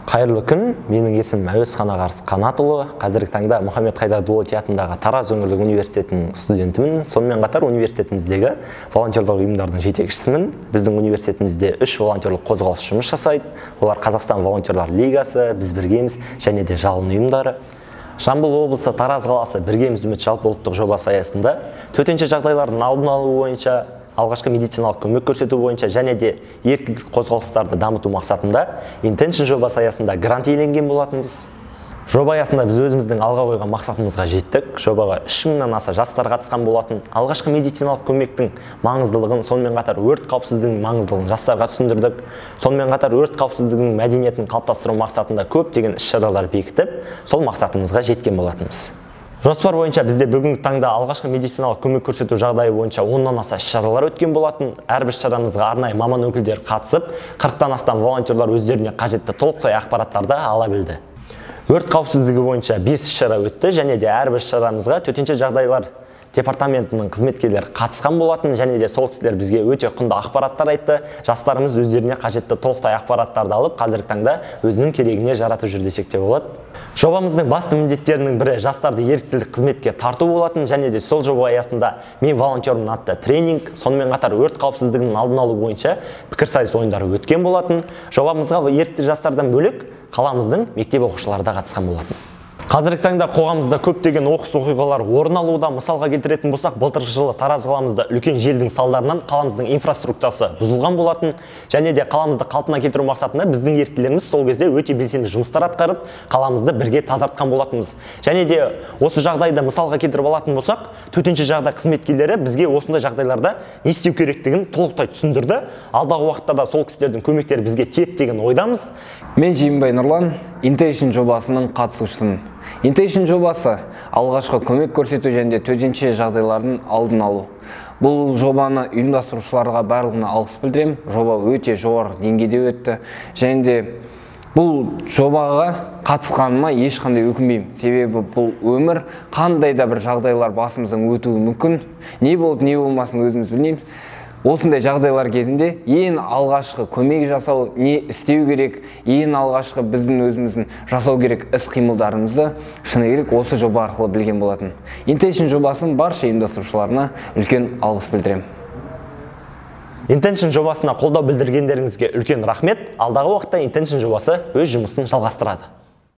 Қайырлы күн, менің есімім Әуезхан Ағарыс Қанатұлы. Қазіргі таңда Мұхаммед Хайдар Дулати атындағы Тараз өңірлік университетінің студентімін. Сонымен қатар университетіміздегі волонтерлық ұйымдардың жетекшісімін. Біздің университетімізде 3 волонтерлық қозғалыс жұмыс жасайды. Олар Қазақстан волонтерлар лигасы, Біз біргеміз және де Жалын ұйымдары. Жамбыл облысы Тараз қаласы Біргеміз үміт жалпы ұлттық жобасы аясында төтенше жағдайлардың алдын алу бойынша, алғашқы медициналық көмек көрсету бойынша және де еріктілік қозғалыстарды дамыту мақсатында Intention жобасы аясында грант иеленген болатынбыз. Жоба аясында біз өзіміздің алға қойған мақсатымызға жеттік. Жобаға 3000-нан аса жастар қатысқан болатын. Алғашқы медициналық көмектің маңыздылығын, сонымен қатар өрт қауіпсіздігінің маңыздылығын жастарға түсіндірдік. Сонымен қатар өрт қауіпсіздігінің мәдениетін қалыптастыру мақсатында көптеген іс-шаралар бекітіп, сол мақсатымызға жеткен болатынбыз. Жоспар бойынша бізде бүгінгі таңда алғашқы медициналық көмек көрсету жағдайы бойынша 10-нан аса іс-шаралар өткен болатын. Әрбір іс-шарамызға арнайы маман өкілдері қатысып, 40-тан астам волонтерлар өздеріне қажетті толықтай ақпараттарды ала білді. Өрт қауіпсіздігі бойынша 5 іс-шара өтті және де әрбір іс-шарамызға төтенше жағдайлар департаментінің қызметкерлері қатысқан болатын және де сол кісілер бізге өте құнды ақпараттар айтты. Жастарымыз өздеріне қажетті толықтай ақпараттарды алып, қазіргі таңда өзінің керегіне жаратып жүр десек те болады. Жобамыздың басты міндеттерінің бірі жастарды еріктілік қызметке тарту болатын және де сол жоба аясында Мен волонтермін атты тренинг, сонымен қатар өрт қауіпсіздігінің алдын алу бойынша пікірсайыс ойындары өткен болатын. Жобамызға ерікті жастардан бөлек қаламыздың мектеп оқушылары да қатысқан болатын. Қазіргі таңда қоғамымызда көптеген оқыс оқиғалар орын алуда. Мысалға келтіретін болсақ, былтырғы жылы Тараз қаламызда үлкен желдің салдарынан қаламыздың инфраструктурасы бұзылған болатын және де қаламызды қалпына келтіру мақсатында біздің еріктілеріміз сол кезде өте белсенді жұмыстар атқарып, қаламызды бірге тазартқан болатынбыз. Және де осы жағдайды мысалға келтіріп алатын болсақ, төтенше жағдай қызметкерлері бізге осындай жағдайларда не істеу керектігін толықтай түсіндірді. Алдағы уақытта да сол кісілердің көмектері бізге тиеді деген ойдамыз. Мен Жиенбай Нұрлан, Intention жобасының қатысушысымын. Intention жобасы алғашқы көмек көрсету және де төтенше жағдайлардың алдын алу. Бұл жобаны ұйымдастырушыларға барлығына алғыс білдіремін. Жоба өте жоғары деңгейде өтті. Және де бұл жобаға қатысқаныма ешқандай өкінбеймін. Себебі бұл өмір, қандай да бір жағдайлар басымыздан өтуі мүмкін. Не болып, не болмасын өзіміз білмейміз. Осындай жағдайлар кезінде ең алғашқы көмек жасау, не істеу керек, ең алғашқы біздің өзіміздің жасау керек іс-қимылдарымызды шыны керек осы жоба арқылы білген болатын. Intention жобасының барша ұйымдастырушыларына үлкен алғыс білдіремін. Intention жобасына қолдау білдіргендеріңізге үлкен рахмет. Алдағы уақытта Intention жобасы өз жұмысын жалғастырады.